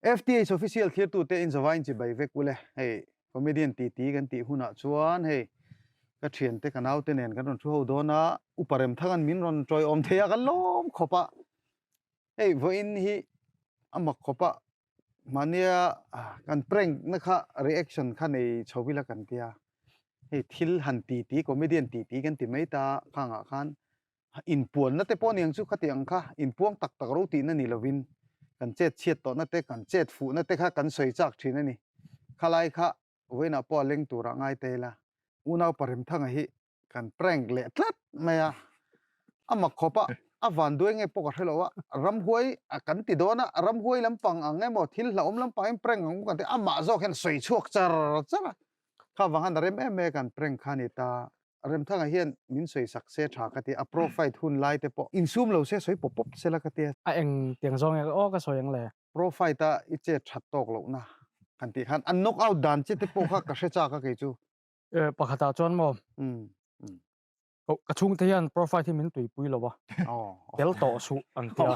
FTH official thirtute in zavain chibai vek ule hei comedian titi kan tih hunah chuan hei ka thiante ka naute nen kan rawn thu ho dawn a upa rem thang an min rawn tawiawm thei a kan lawm khawp a hei vawiin hi a mak khawp a mahnia kan prank na kha reaction kha nei chho ila kan tia hei thil han titi comedian titi kan ti mai ta khangah khan inpuanna te pawh aniang chu khati ang kha inpuang tak tak ro tihna ni lovin kan chet chhiat tawhna te kan chet fuhna te kha kan sawi chak thin a ni. Khalai kha vawiinah pawh a leng turah ngai ta ila unau Paremthanga hi kan prank leh tlat mai a, a mak khawp a, a van duai nge pawh ka hre lo a, ramhuai a kan ti dawn a, ramhuai lampang ang emaw thil hlauhawm lampang in prank ang kan ti a, amah zawk hian sawi chhuak char char a, kha vang khan a rem em em kan prank kha a ni ta. Remthanga hian min sawi sak se tha ka ti, a pro fight hun lai te pawh insum lo se sawi pawp pawp sela ka ti a. A eng tiang zawng nge aw ka sawi ang le. Pro fight a i chet that tawk lohna kan tih khan an knock out dan che te pawh kha ka hre chak a kei chu. E pakhatah chuan maw ka chhungte hian pro fight hi min tuipui lo a, tel tawh suh an ti a.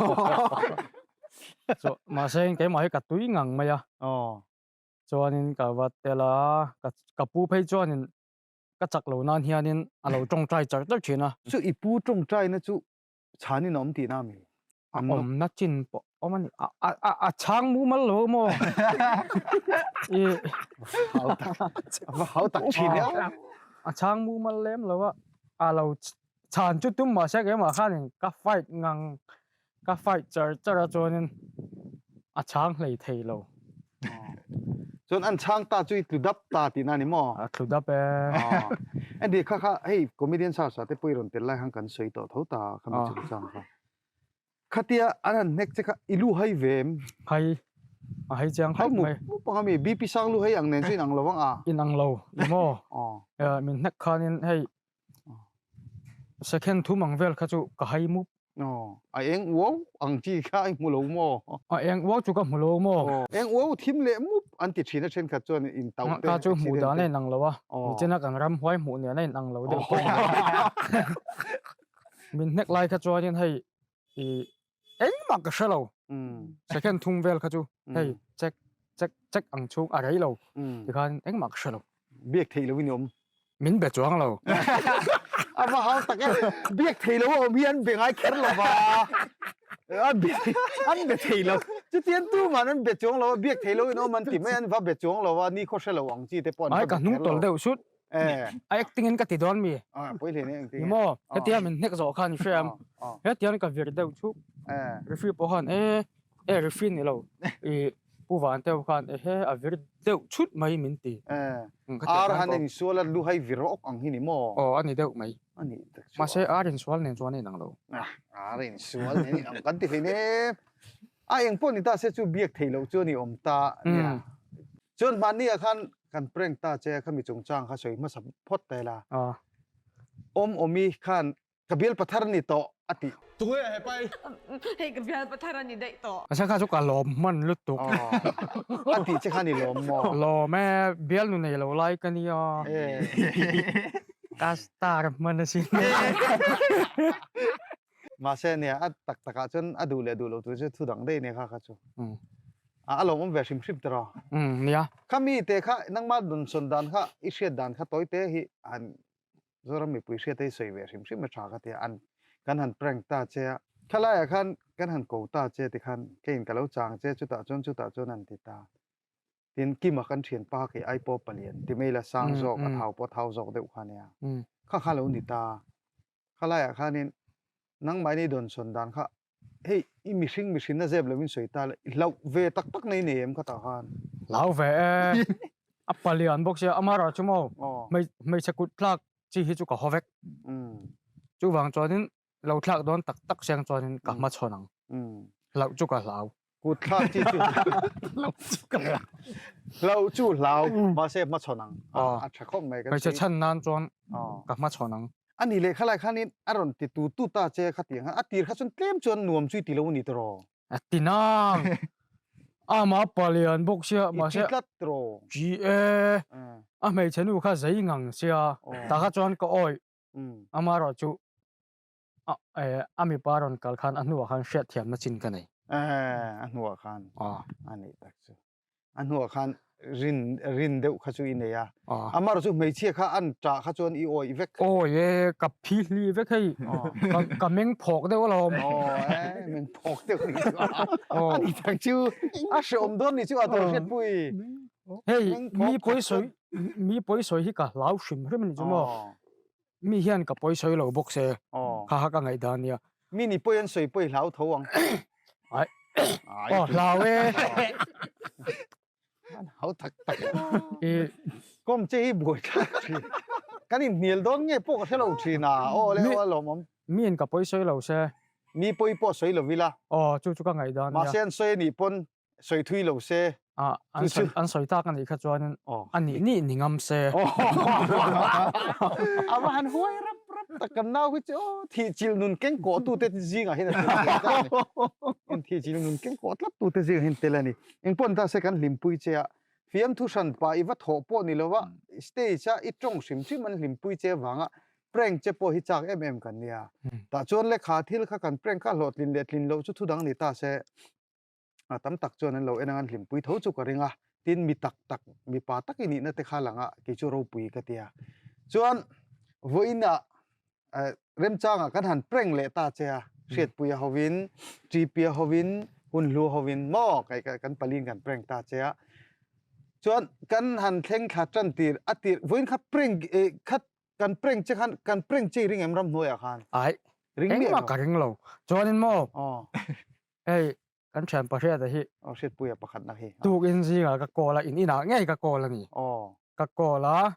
Mahse keimah hi ka tui ngang mai a, chuanin ka va tel a, ka pu phei chuanin ka chak lo nan hianin a lo tawngtai char char thin a. Chu i pu tawngtaina chu chhanin a awm tihna a mi? A awmna chin pawh awm a ni. A chhang mumal lo maw? I A va hau tak thin e. A chhang mumal lem lo a, a lo chhan chu tum mahse keimah khanin ka fight ngang Ka fight char char a chuanin a chhang hlei thei lo. Chuan an chhang ta chu i tlu dap ta tihna a ni maw? A tlu dap e. Andy kha kha hei comedian sar sa te pawh i rawn tel lai khan kan sawi tawh tho ta kha mi chungchang kha. Khatia an han hnek che kha i lu hai ve em? Hai. A hai chiang khawp mai. Mu pang ami BP sang lu hai ang nen chu inang lo ang a? Inang lo i maw? Min hnek khanin hei Second thum ang vel kha chu ka hai mup. Aw, a eng uau ang chi kha i hmu lo maw? A eng uau chu ka hmu lo maw? Aw, eng uau thim leh mup an ti thin a thenkhat chuan in tauh te. Ka chu hmuh dan a inang lo a, nichina kan ram huai hmuh nen a inang lo deuh pawh. Min hnek lai kha chuanin hei i engmah ka hre lo. Second thum vel kha chu hei check check check ang chhung a rei lo tikhan engmah ka hre lo. Biak theih loin i awm. Min be chuang lo. A va hau tak e. Biak theih lo a awm hi an be ngai kher lo va. An be an be thei lo. Chutiang tuman an be chuang lo a, biak theih loin awm an ti mai, an va be chuang lo a, ni khaw hre lo ang chi te pawh an va be kher lo. Ai ka hnung tawlh deuh sut. A acting in ka ti dawn mi. A pawi hle nia engtin nge. Maw hetia min hnek zawh khan i hria em. Hetiang ka vir deuh chuk. Referee pawh khan e e referee ni lo i Pu Van teuh khan ehe a vir deuh chut mai min ti. Ar han insual a lu hai vir awk ang hi ni maw? Aw a ni deuh mai. A ni tak chu. Mahse ar insual nen chuan a inang lo. Ar insual nen inang kan ti hlei nem. A eng pawh ni ta se chu biak theih loh chu a ni awm ta nia. Chuan hmanni ah khan kan prank ta che kha mi chungchang kha sawi hmasa phawt ta ila. Awm awmi khan Ka bial pathar a ni tawh a ti. Tunge he pai? Hei ka bial pathar a ni daih tawh. Asa kha chu ka lawm hman lutuk. A tih che khan i lawm maw? Lawm e, bial nu nei lo lai ka nia. Ka star hman asin. Mahse nia a tak takah chuan a duh leh duh lo tur chu thu dang daih nia kha kha chu. A lawmawm ve hrim hrim tiraw? Nia. Kha mi te kha nangmah dunsawn dan kha i hriat dan kha tawi te hi han Zoram mipui hriat hi sawi ve hrim hrim a tha ka ti a, an kan han prank ta che a, thalaiah khan kan han ko ta che tikhan keiin ka lo chang che chutah chuan chutah chuan an ti ta. Tin, Kima kan thian pa kei ai pawh palian ti mai la sang zawk a thau pawh thau zawk deuh kha nia, kha kha lo ni ta. Khalaiah khanin nangmahni dawnsawn dan kha hei i mihring mihrinna zep lovin sawi ta la, i hlauh ve tak tak nei nei em kha tah khan? Hlau ve e, a palian bawk sia, amah erawh chu maw hmeichhe kut thlak chi hi chu ka haw vek. Chuvang chuanin lo thlak dawn tak tak siang chuanin ka hmachhawn ang, hlauh chu ka hlau. Kut thlak chi chu hlauh chu ka hlau. Hlauh chu hlau, mahse hmachhawn ang. A tha khawp mai. Hmeichhe chhan nan chuan ka hmachhawn ang. A ni leh khalai khanin a rawn ti tu tu ta che kha tiang khan a tir kha chuan tlem chuan nuam chu i ti lo a ni tiraw? A ti nang. Ama palian bawk sia mahse. I ti tlat tiraw? Ti e. A hmeichhe nu kha zei ngang sia. Tah kha chuan ka awih. Amaherawh chu a mipa rawn kal khan a hnuah khan hriatthiamna chin ka nei. A hnuah khan a nih tak chu. A hnuah khan rin rin deuh kha chu i nei a. Amaherawh chu hmeichhia kha an ṭah kha chuan i awih vek. Awi e, ka phi hli vek hei. Ka meng phawk deuh alawm. Aw e, meng phawk deuh nih chu a nih tak chu. A hreawm dawn nih chu a tawh hriatpui. Hei mi pawi sawi mi pawi sawi hi ka hlau hrim hrim a nih chu maw. Mi hian ka pawi sawi lo bawk se kha kha ka ngaihdan nia. Mi ni pawi an sawi pawi hlau tho ang. Ai aw hlau e. An hau tak tak. I kawm che hi buai thlak thin. Kan inhnial dawn nge pawh ka hre lo thin a. Aw le aw a lawmawm. Mi in ka pawi sawi lo se. Mi pawi pawh sawi lo ila. Aw chu chu ka ngaihdan nia. Mahse an sawi anih pawn sawi thui lo se. Ah an sawi an sawi tak anih kha chuanin a nih nih ni ngam se. A va han huai rap rap tak kan nau hi chu aw thih chilh nun keng kawh tu te zingah hian a tel ve ta a ni. Thih chilh nun keng kawh tlat tu te zingah hian tel a ni. Engpawh ta se kan hlimpui che a, fiamthu hran pa i va thawh pawh ni lova stage a i tawng hrim hrim an hlimpui che avanga prank che pawh hi chak em em kan nia. Tah chuan lekha thil kha kan prank kha hlawhtlin leh tlin loh chu thu dang ni ta se a tam tak chuan an lo en anga an hlimpui tho chu ka ring a, tin mi tak tak mipa tak i nihna te kha lang a kei chu ropui ka ti a. Chuan vawiinah Remchangah kan han prank leh ta che a, Hriatpuia hovin, Ṭipia hovin, Hunhlua hovin maw kai kan palin kan prank ta che a. Chuan kan han thleng thla tan tir a tir vawiin kha prank kha kan prank che khan kan prank che i ring em ramhnuaiah khan? Ai, Ring miah engmah ka ring lo. Chuanin maw hei kan thian Pahriata hi Aw Hriatpuia pakhatna hi. Tukin zingah ka call a, in inah ngei ka call a ni. Ka call a,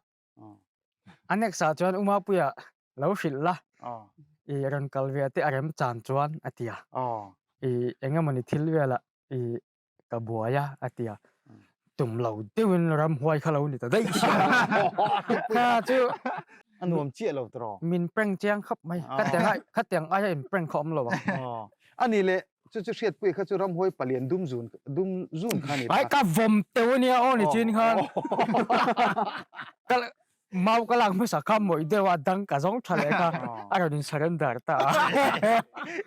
A next ah chuan Umapuia lo hrilh la, i rawn kal ve te a rem chan chuan a ti a, i eng emawni thil velah i ka buai a a ti a, tum lo deuhin ramhuai kha lo ni ta daih sia kha chu a nuam chiah lo tawh. Min prank chiang khawp mai, khatiang aia in prank kha awm lo ang. A ni leh Chu chu hriatpui kha chu ramhuai palian dum zun dum zun kha ni ta. Ai ka vawm teuh ania aw ni chin khan. Ka mau ka lak hmasa kha mawih deuh a dang ka zawng tha leh kha a rawn in surrender ta a.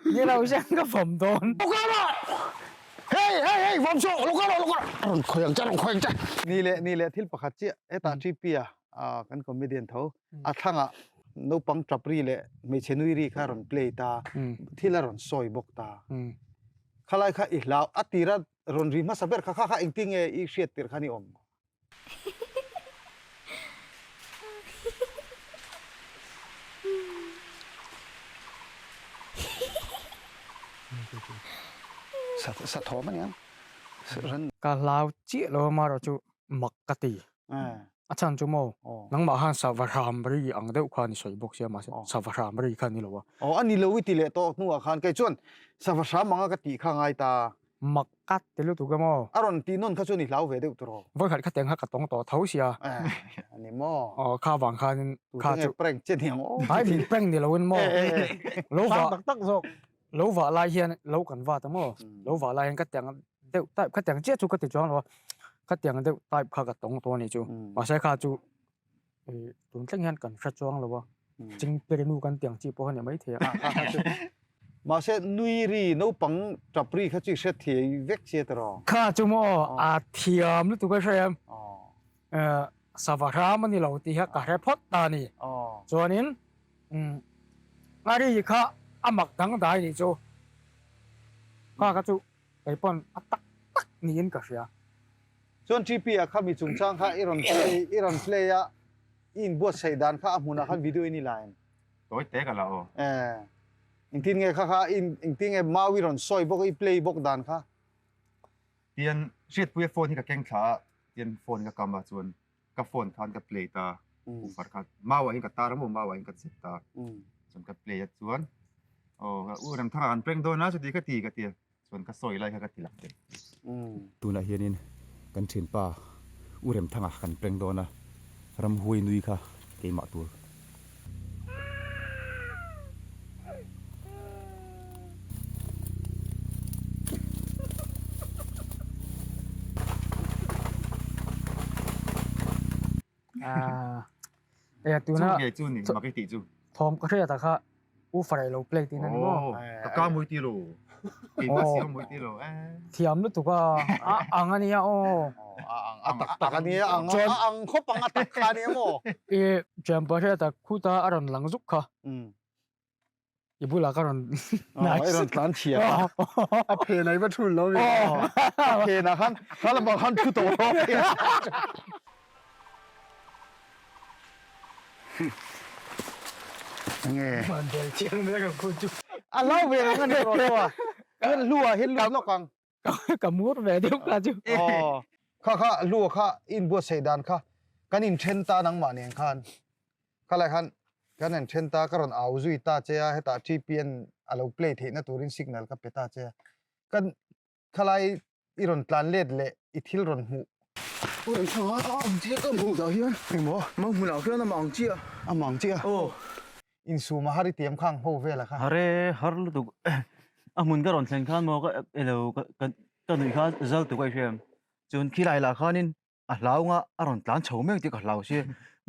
Ni lo hian ka vawm dawn. Hei hei hei vawm suh lo kal rawh lo kal rawh a rawn khawi ang che a rawn khawi ang che. Ni leh ni leh thil pakhat chiah hetah TP a kan comedian tho a thlangah naupang tap ri leh hmeichhe nui ri kha a rawn play ta, thil a rawn sawi bawk ta. Khalai kha i hlau a tira rawn ri hmasa ber kha kha kha engtin nge i hriat tirh khan i awm? Sa thawm a niang. Ka hlau chiah lo amaherawh chu mak ka ti. A chhan chu maw, nangmah khan sava hram ri ang deuh khan i sawi bawk sia, mahse sava hram ri kha ni lo a. Aw, a ni lo i ti leh tawk hnuah khan kei chuan sava hram anga ka tih kha ngai ta. Mak ka ti lutuk e maw. A rawn tih nawn kha chuan i hlau ve deuh tawh. Vawikhat kha tiang kha ka tawng tawh tho sia. A ni maw. Aw, kha vang khanin kha chu. Tute nge prank che niang aw. Ai min prank ni loin maw. Lo vah. Tak tak zawk. Lo vah lai hian lo kan vat a maw. Lo vah lai hian ka tiang deuh type kha tiang chiah chu ka ti chuang lo a kha tiang deuh type kha ka tawng tawh a ni chu mahse kha chu ih tun thleng hian kan hre chuang lo a chingperi nu kan tiang chi pawh a ni maithei a mahse nui ri naupang tap ri kha chu i hre thei vek che tawh kha chu maw a thiam lutuk a hre em sava hram a ni lo tih kha ka hre phawt ta a ni chuanin a ri kha a mak dangdai nih chu kha kha chu Kei pawn a tak tak niin ka hria. Chuan TP ah kha mi chungchang kha i rawn play i rawn play a i inbuatsaih dan kha a hmunah khan video in i la em? Tawi te ka la aw. Eh. Engtin nge kha kha in engtin nge mau i rawn sawi bawk i play bawk dan kha? Tian Hriatpuia phone hi ka keng thla a, tian phone ka kam a chuan ka phone khan ka play ta ufar kha mau ah hian ka tar a maw mau ah hian ka zet ta chuan ka play a chuan aw u Remthanga an prank dawn a chuti ka ti ka ti a chuan ka sawi lai kha ka ti lang teh. Tunah hianin kan thianpa u Remthanga kan prank dawn a ramhuai nui kha keimah tur. Tuna Chu nge chu ni mak i tih chu. Thawm ka hriat ah kha U Farai lo play tihna ni maw? Ka ka mawi ti lo. Keimah si a mawi ti lo. Thiam lutuk a, a ang a nia aw. A ang a tak tak a nia, ang a ang khawp ang a tak kha a nia maw? I thiampa hriat ah khuta a rawn lang zuk kha. I bulah ka rawn I rawn tlan chhia a. A phen a i va thul lo mi. A phen ah khan kha lamah khan thu tawh rawh. Nge. A hlau ve ang a ni rawh chu a. Chuan hlu ah hian lut lawk ang. Ka mur ve deuh kha chu. Aw. Kha kha hlu ah kha i inbuatsaih dan kha kan inthen ta nangmah nen khan. Khalai khan kan han then ta, ka rawn au zui ta che a, hetah TPN a lo play theihna turin signal ka pe ta che a. Kan khalai i rawn tlan let leh i thil rawn hmuh. Pu Remthanga a ang chiah ka hmuh dah hian. Engmaw? Mang hmunah khian a mang chiah. A mang chiah? Aw. Insum a har i tiam khang ho vel a kha. Hare har lutuk a hmun ka rawn thlen khan maw ka elo ka nuih kha zal tuk a i hria em? Chuan khilai lah khanin a hlau nga a rawn tlan chho mek tih ka hlau si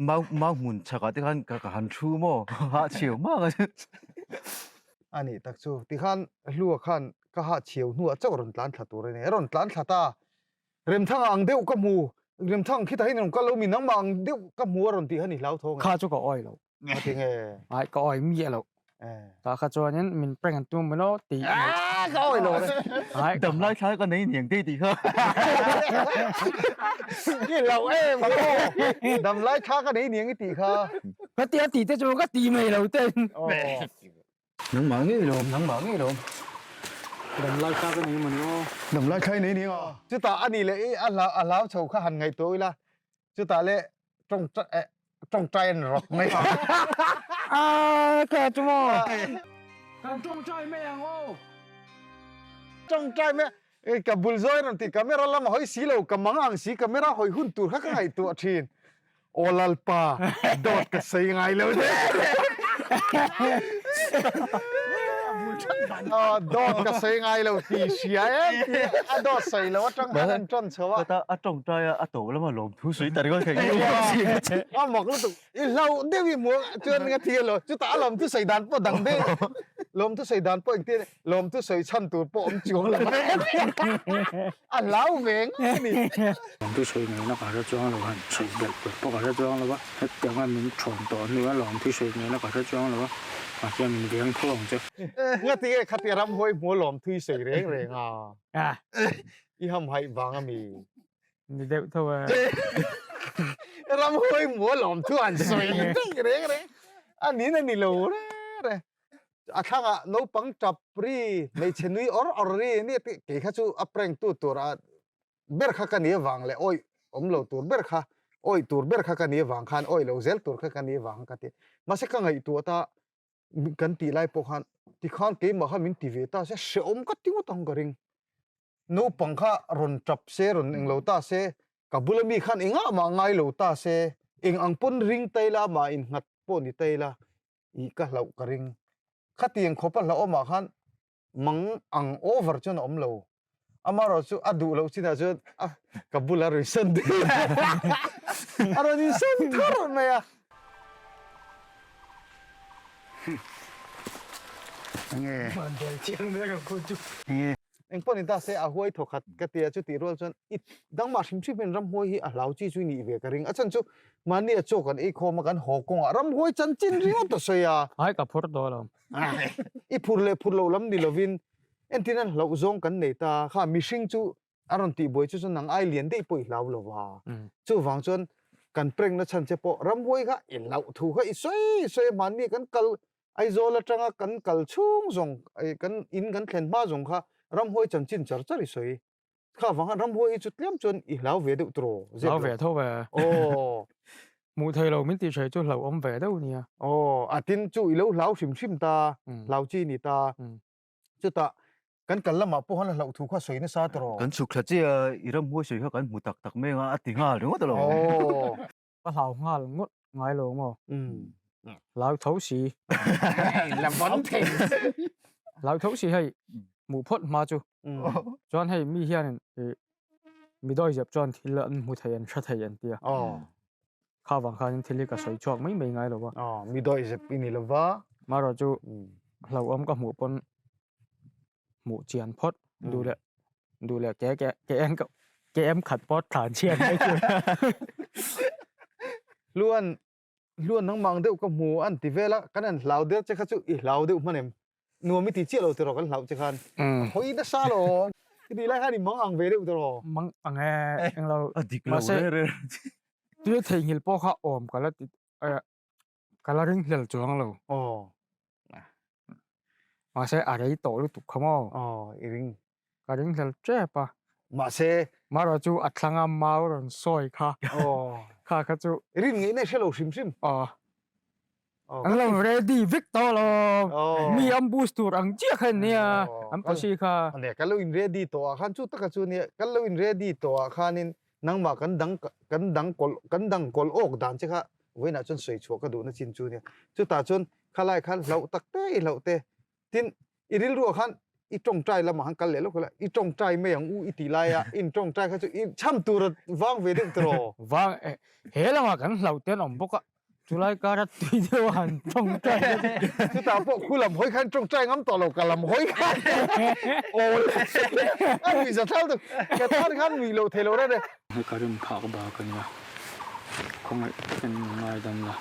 mau mau hmun chhakah te khan ka ka han thu maw ha chhiau mak a A nih tak chu tikhan Hlua khan ka ha chhiau hnuah chauh a rawn tlan thla tur a ni a rawn tlan thla ta Remthanga ang deuh ka hmu Remthang khitah hian rawn kal lo mi nangmah ang deuh ka hmu a rawn tih kha ni hlau thawng e Kha chu ka awi lo. A ti nge? Ai ka awi miah lo. Ta kha chuanin min prank an tum maw tih Ah ka awi lo re. Ai dam lai thlai ka nei niang te tih kha. Ki lo em aw. Dam lai thla ka nei niang i tih kha. Ka tia tih te chu ka ti mai lo ten. Nangmah ngei lawm, nangmah ngei lawm. Dam lai thla ka nei maw ni aw. Dam lai thla i nei niang aw. Chutah a nih leh i a hlau a hlau chho kha han ngaihtuah ila. Chutah leh tawng tawngtai an rawk mai a. A ka chu maw. Kan tawngtai mai ang aw. Tawngtai mai e ka bul zawi rawn tih camera lam a hawi si lo ka mang ang si camera hawi hun tur kha ka ngaihtuah thin. Aw Lalpa dawt ka sawi ngai lo che. Dawt ka sawi ngai lo tih hria em tih a dawt sawi lo atang khan an tawn chho a. Kawta a tawngtai a a tawp lama lawmthu sawi ta ringawt kha i A mak lutuk i hlauh deuh i hmuh ang chuan nga thi alo chutah a lawmthu sawi dan pawh dang deuh lawmthu sawi dan pawh engtin lawmthu sawi chhan tur pawh awm chuang lo a hlau ve ngei a ni. Lawmthu sawi ngeina ka hre chuang lo han sawi belh tur pawh ka hre chuang lo a, hetianga min thawn tawh hnu a lawmthu sawi ngeina ka hre chuang lo a, mahse min veng tho ang che. Ngati nge khatia ramhuai hmu a lawmthu i sawi reng reng a? I hamhaih vang a mi? Ni deuh tho e. Ramhuai hmu a lawmthu han sawi reng reng a nin a ni lo reng reng. A thlangah naupang tap ri, hmeichhe nui awr awr ri nia tih kei kha chu a prank tu tur a ber kha ka ni avang leh awih awm lo tur ber kha awih tur ber kha ka ni avang khan awih lo zel tur kha ka ni avang ka ti. Mahse ka ngaihtuah ta kan tih lai pawh khan tikhan keimah kha min ti ve ta se hrehawm ka ti ngawt ang ka ring. Naupang kha rawn tap se rawn eng lo ta se ka bula mi khan engah mah ngai lo ta se eng ang pawn ring ta ila mah innghat pawh ni ta ila ih ka hlauh ka ring. Khatiang khawp a hlauhawmah khan mang ang over chuan a awm lo. Amaherawh chu a duh loh chinah chuan a ka bula rawn sawn deuh a rawn insawn thar mai a. Enge? Enge? Engpawh ni ta se a huai thaw khat ka tia chutih rual chuan i dangmah hrim hrim hian ramhuai hi a hlau chi chu i nih ve ka ring. A chhan chu mahni a chaw kan ei khawm a kan haw kawngah ramhuai chanchin ringawt a sawi a. Ai ka phur tawh lo. I phur leh phur loh lam ni lovin entin an hlauh zawng kan nei ta kha mihring chu a rawn tih buai chu chuan nang ai lian daih pawh i hlau lo va. Chuvang chuan kan prank na chhan che pawh ramhuai kha i hlauh thu kha i sawi sawi a mahni kan kal Aizawl atanga kan kal chhung zawng kan in kan thlen hma zawng kha ramhuai chanchin char char i sawi. Kha vang khan ramhuai hi chu tlem chuan i hlau ve deuh tawh zep lo. Hlau ve tho ve. Aw. Hmuh thei lo min tih hre chu hlauhawm ve deuh nia. Aw, a tin chu i lo hlau hrim hrim ta, hlau chi ni ta. Chutah kan kal lamah pawh khan a hlauh thu kha sawi nasa tawh. Kan chhuk thla chiah a, i ramhuai sawi kha kan hmu tak tak mai anga a ti nghal ringawt alawm. Aw. Ka hlau nghal ngawt ngai lo maw? Hlau tho si. La vawn thei. Hlau tho si hei hmuh phawt hma chu. Chuan hei mi hianin mi dawi zep chuan thil an hmu thei an hre thei an tia. Kha vang khanin thil hi ka sawi chhuak mai mai ngai lo va. Aw, mi dawih zep i ni lo va. Marawh chu hlauhawm ka hmuh pawn hmuh chian phawt duh leh duh leh ke ke ke em ke em khat pawh thlan chhiat mai chu. Hluan hluan nangmah ang deuh ka hmu an ti vel a, kan han hlau der che kha chu i hlau deuh hman em? Nuam i ti chiah lo tiraw kan hlauh che khan. Hawi nasa lo. I tih lai khan i mang ang ve deuh tiraw. Mang ang e, englo. A dik lo re re. Tui theihnghilh pawh kha awm ka la ti ka la ring hlel chuang lo. Aw. Mahse a rei tawh lutuk kha maw. Aw, i ring. Ka ring hlel tep a. Mahse. Marawh chu a thlanga mau rawn sawi kha. Aw. Kha kha chu. Rin ngeihna i hre lo hrim hrim. Aw. An lo ready vek tawh lo. Mi ambush tur ang chiah kha ania an posi kha. Ania kan lo in ready tawh ah khan chu taka chu ania kan lo in ready tawh ah khanin nangmah kan dang kan dang kawlh kan dang kawlh awk dan che kha vawiinah chuan sawi chhuah ka duhna chin chu ania. Chutah chuan khalai khan hlauh tak te i hlauh te Tin, i rilruah khan i tawngtai lamah khan kal leh lawk ila, i tawngtai mai ang u i tih laia in tawngtai kha chu i cham tura vang ve deuh tiraw? Vang e, he lamah kan hlauh te an awm bawk a, chulai kara tui deuh a han tawngtai te chu. Chutah pawh khu lam hawi khan tawngtai ngam tawh lo, ka lam hawi khan aw le a nuih za thal tuk, ka tan khan nuih loh theih loh reng reng. He ka rim phak bak a nia, khawngaih takin min ngaidam la.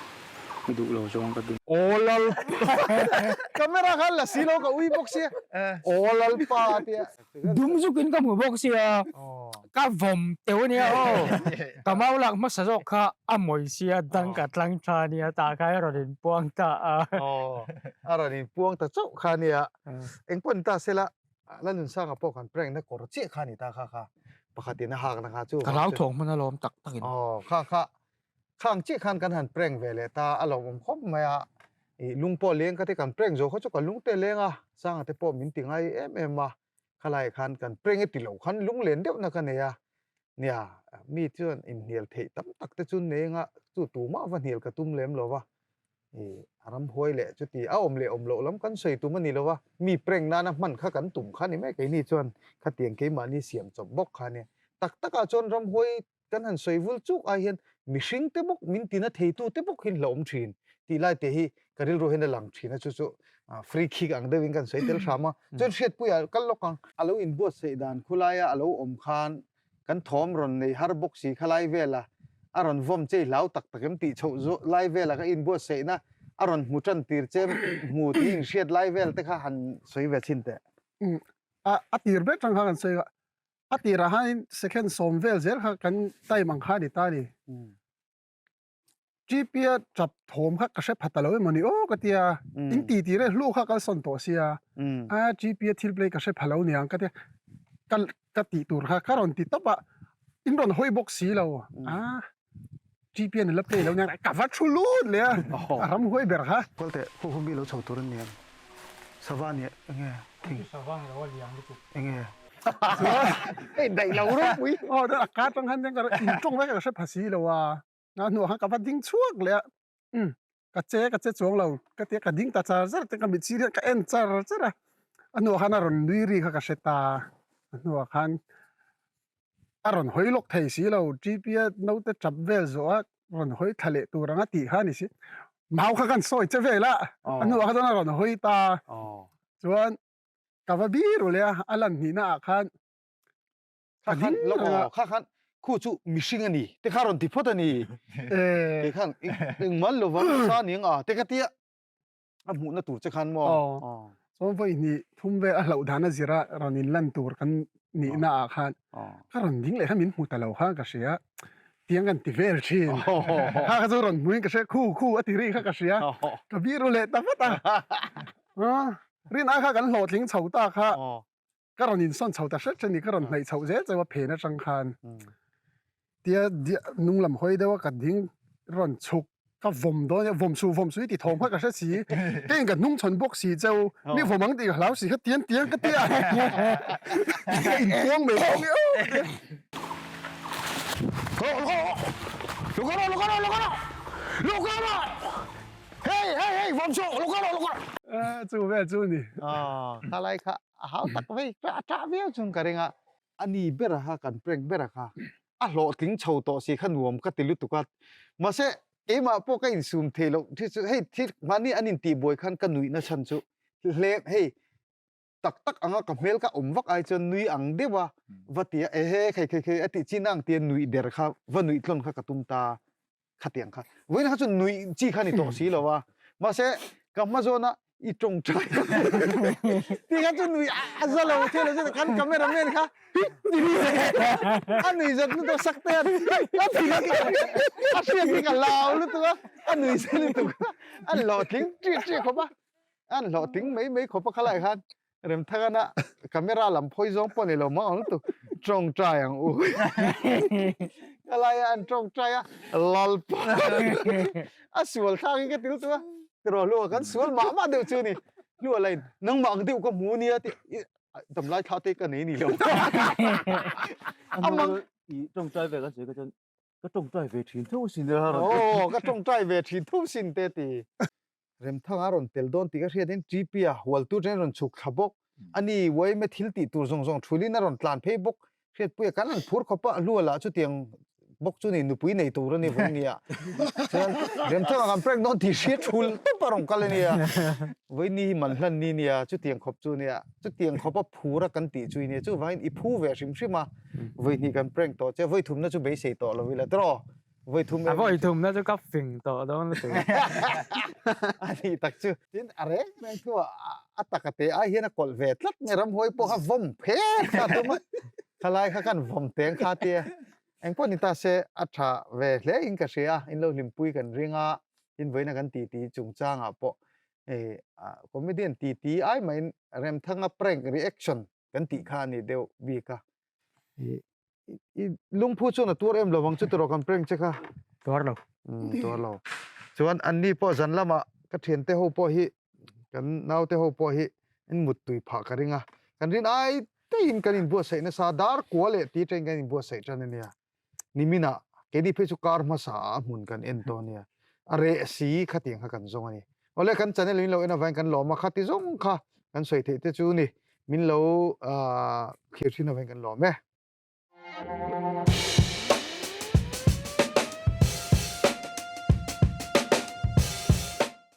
I duh lo zawng ka ti. Aw Lalpa camera khan la si lo ka ui bawk sia aw Lalpa a tia. Dum zukin ka hmu bawk sia ka vawm teuh ania aw ka mau lak hmasa zawk kha a mawi sia dang ka tlang tha ania tah kha a rawn inpuang ta a. Aw a rawn inpuang ta chauh kha ania engpawh ni ta sela Lanunsanga pawh kan prank na kawr chiah kha ni ta kha kha pakhatin a hakna kha chu. Ka hlauthawng hman alawm tak takin. Aw kha kha Khang chiah khan kan han prank ve leh ta, a lawmawm khawp mai a, ih lung pawh leng ka ti kan prank zo kha chu ka lung te leng a, Sanga te pawh min ti ngai em em a, khalai khan kan prank e ti lo khan lung len deuh na ka nei a, nia mi chuan inhnial theih tam tak te chu nei anga chu tumah va hnial ka tum lem lo va, ih a ramhuai leh chuti a awm leh awm loh lam kan sawi tum a ni lo va, mi prank nana hman kha kan tum kha ni mai keini chuan khatiang keimahni siam chawp bawk kha nia, tak takah chuan ramhuai Kan han sawi vul chuk ai hian mihring te bawk min tina theitu te bawk hi an hlauhawm thin tih lai te hi ka rilru hian a lang thin a chu chu free kick ang deuhin kan sawi tel hram a chuan hriatpuiah kal lawk ang. A lo inbuatsaih dan khulaia a lo awm khan kan thawm rawn nei har bawk si khalai vela a rawn vawm chei hlau tak tak em tih chhoh zawh lai vela ka inbuatsaihna a rawn hmu tan tir che hmu tih inhriat lai vel te kha han sawi ve chhin teh. A tir ber tang kha kan sawi a, A tirah hian second sawm vel zel kha kan time ang kha a ni ta a ni. GP-a tap thawm kha ka hre pha ta lo emaw ni aw ka tia, in ti ti reng hlu kha kal sawn tawh sia, a GP-a thil play ka hre pha lo niang ka tia, ka ka tih tur kha ka rawn ti tawp a, in rawn hawi bawk si lo, a GP-a ni la play lo niang ka va thu lut leh a, a ram huai ber kha. Kawlte, hu hu mi lo chho tur an ni em? Sava nia enge thing? Sava ni lo a liang lutuk. Enge? Hei daih lo ropui. Aw a ka tang khan ka in tawng vek ka hre pha si lo a. Nga hnuah khan ka va ding chhuak leh a. Um ka che ka che chuang lo ka tia ka ding ta char char te ka mit sir hian ka en char char a. A hnuah khan a rawn nui ri kha ka hre ta. A hnuah khan a rawn hawi lawk thei si lo T_P a naute tap vel zawh a rawn hawi thla leh tur anga tih kha a ni si. Mau kha kan sawi che vel a a hnuah kha chuan a rawn hawi ta. Chuan Ka va bir ule a, a lan hnihna ah khan ka ding reng a. Kha khan khu chu mihring a ni te kha rawn ti phawt a ni. Kei khan engmal lova sa ni ang a te ka tia a hmuhna tur che khan maw. Chuan vawi hnih thum vel a hlauh dan a zir a rawn in lan tur kan nihna ah khan ka rawn ding leh kha min hmu ta lo khan ka hria. Tiang kan ti vel thin. Kha kha chu rawn hmuin ka hria khu khu a ti ri kha ka hria. Ka bir ule ta vat a. Rin ai kha kan hlawhtling chho ta kha ka rawn insawn chho ta hret hret ni ka rawn hnaih chhoh zel cheu a phen atang khan tia nung lam hawi deuh a ka ding rawn chhuk ka vawm dawn nia vawm su vawm su i ti thawm kha ka hre si keiin ka hnung chhawn bawk si cheu mi vawm ang tih ka hlau si kha tiang tiang ka tia ka inpuang mai bawk nia Hei hei hei vawm chu lo kal rawh lo kal rawh. Chu vel chu ni. Kha lai kha a hau tak vei a tah viau chuan ka ring a. A ni ber a kha kan prank ber a kha. a hlawhtling chho tawh si kha nuam ka ti lutuk a. Mahse keimah pawh ka insum thei loh thi chu hei thil mahni an intihbuai khan ka nuihna chhan chu hle hei tak tak anga ka hmel ka awm vak ai chuan nui ang deuh a va ti a ehe khei khei khei a tih chin ang tia nuih der kha va nuih tlawn kha ka tum ta khatiang kha vawiin kha chu nuih chi kha ni tawh si lo a mahse ka hma zawn a i tawngtai ti kha chu nuih a za lo thei lo chuan kan camera man kha a nuih zat lutuk sak te a ti kha a hriat hi ka lau lutuk a a nuih zat lutuk a hlawhtling ṭiak ṭiak khawp a An hlawhtling mai mai khawp a khalai khan Remthangana camera lam phawi zawng pawh nei lo mang ang lutuk tawngtai ang u. Khalai a an tawngtai a Lalpa a sual thlak in ka ti lutuk a tiraw hlua kan sual mah mah deuh chu ni hlua la in nangmah ang deuh ka hmu nia tih damlai thla te ka nei ni lo. Amang i tawngtai ve kan sawi kha chuan ka tawngtai ve thin tho sin nia. Aw ka tawngtai ve thin tho sin te ti. Remthanga a rawn tel dawn tih ka hriatin TP-a hualtu chen rawn chhuk thla bawk. Ani uaime thil tih tur zawng zawng thulin a rawn tlan phei bawk. Hriatpuia kan han phur khawp a, hlua lah chutiang bawk chu ni nupui nei tur a ni vawi nia. Chuan Remthanga kan prank dawn tih hria thul tawp a rawn kal a nia. Vawi ni hi man hlan ni nia, chutiang khawp chu nia. Chutiang khawp a phur a kan tih chu i nia. Chuvangin i phu ve hrim hrim a, vawi hnih kan prank tawh che, vawi thumna chu beisei tawh lo ila tiraw. Vawi thum A vawi thum na chu ka fing tawh dawn lutuk. A nih tak chu. Tin a reng reng thu a a taka te ai hian a kawlh ve tlat nge ramhuai pawh kha vawm phet kha tum a. Khalai kha kan vawm teng kha tia. Engpawh ni ta se a tha ve hle in ka hria a, in lo hlimpui kan ring a, in vawiina kan titi chungchangah pawh hei comedian titi ai mahin Remthanga prank reaction kan tih kha a ni deuh bik a. I lungphu chuan a tuar em lovang chu tiraw kan prank che kha. Tuar lo. Um tuar lo. Chuan anni pawh zan lamah ka thiante ho pawh hi kan naute ho pawh hi in muttui phah ka ring a. Kan rin ai teiin kan inbuatsaih nasa dar kua leh ti atangin kan inbuatsaih tan ania. Niminah keini phei chu kar hmasa ah a hmun kan en tawh ania. A reh si khatiang kha kan zawng a ni. Awle kan channel min lo en avangin kan lawm a khati zawng kha kan sawi theih te chu ni. Min lo thlir thin avangin kan lawm e.